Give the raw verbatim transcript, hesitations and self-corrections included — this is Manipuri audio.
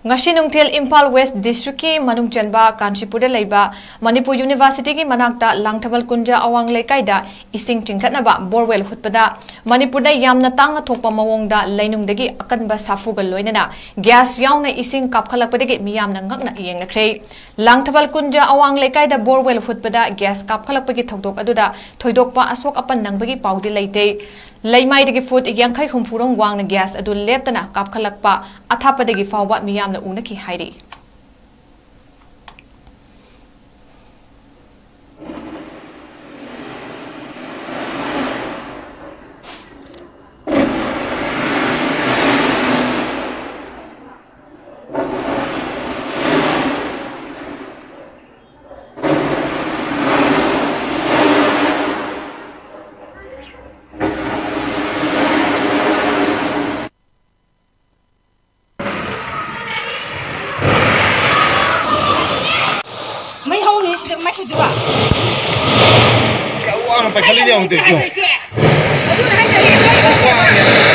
ꯉꯁꯤ ꯅꯨꯡꯊꯤꯜ ꯏꯝꯐꯥꯜ ꯋꯦꯁ ꯗꯤꯁꯇ꯭ꯔꯤꯛꯀꯤ ꯃꯅꯨꯡ ꯆꯟꯕ ꯀꯥꯟꯆꯤꯄꯨꯔꯗ ꯂꯩꯕ ꯃꯅꯤꯄꯨꯔ ꯌꯨꯅꯤꯚꯔꯁꯤꯇꯤꯒꯤ ꯃꯅꯥꯛꯇ ꯂꯥꯡꯊꯕꯥꯜ ꯀꯨꯟꯖ ꯑꯋꯥꯡ ꯂꯩꯀꯥꯏꯗ ꯏꯁꯤꯡ ꯆꯤꯡꯈꯠꯅꯕ borewell ꯍꯨꯠꯄꯗ ꯃꯅꯤꯄꯨꯔꯗ ꯌꯥꯝꯅ ꯇꯥꯡꯅ ꯊꯣꯛꯄ ꯃꯑꯣꯡꯗ ꯂꯩꯅꯨꯡꯗꯒꯤ ꯑꯀꯟꯕ ꯁꯥꯐꯨꯒ ꯂꯣꯏꯅꯅ gas ꯌꯥꯎꯅ ꯏꯁꯤꯡ ꯀꯥꯞꯈꯠꯂꯛꯄꯗꯒꯤ ꯃꯤꯌꯥꯝꯅ ꯉꯛꯅ ꯌꯦꯡꯅꯈ꯭ꯔꯦ꯫ ꯂꯥꯡꯊꯕꯥꯜ ꯀꯨꯟꯖ ꯑꯋꯥꯡ ꯂꯩꯀꯥꯏꯗ borewell ꯍꯨꯠꯄꯗ gas ꯀꯥꯞꯈꯠꯂꯛꯄꯒꯤ ꯊꯧꯗꯣꯛ ꯑꯗꯨꯗ ꯊꯣꯏꯗꯣꯛꯄ ꯑꯁꯣꯛ ꯑꯄꯟ ꯅꯪꯕꯒꯤ ꯄꯥꯎꯗꯤ ꯂꯩꯇꯦ꯫ ꯂꯩꯃꯥꯏꯗꯒꯤ ꯐꯨꯠ ꯌꯥꯡꯈꯩ ꯍꯨꯝꯐꯨ ꯔꯣꯝ ꯋꯥꯡꯅ gas ꯑꯗꯨ ꯂꯦꯞꯇꯅ ꯀꯥꯞꯈꯠꯂꯛꯄ ꯑꯊꯥꯞꯄꯗꯒꯤ ꯐꯥꯎꯕ ꯃꯤꯌꯥꯝꯅ ꯎꯅꯈꯤ ꯍꯥꯏꯔꯤ꯫ ꯃꯩ ꯍꯧꯔꯤ ꯁꯤꯗ ꯃꯩ ꯍꯧꯗꯣꯏꯕ꯫ ꯀꯌꯥ ꯋꯥꯅ ꯄꯥꯏꯈꯠꯂꯤꯅꯦ ꯌꯦꯡꯉꯨ, ꯇꯧꯔꯤꯁꯦ ꯌꯦꯡꯉꯨ꯫ ꯑꯗꯨꯅ ꯍꯥꯏꯅꯔꯤ꯫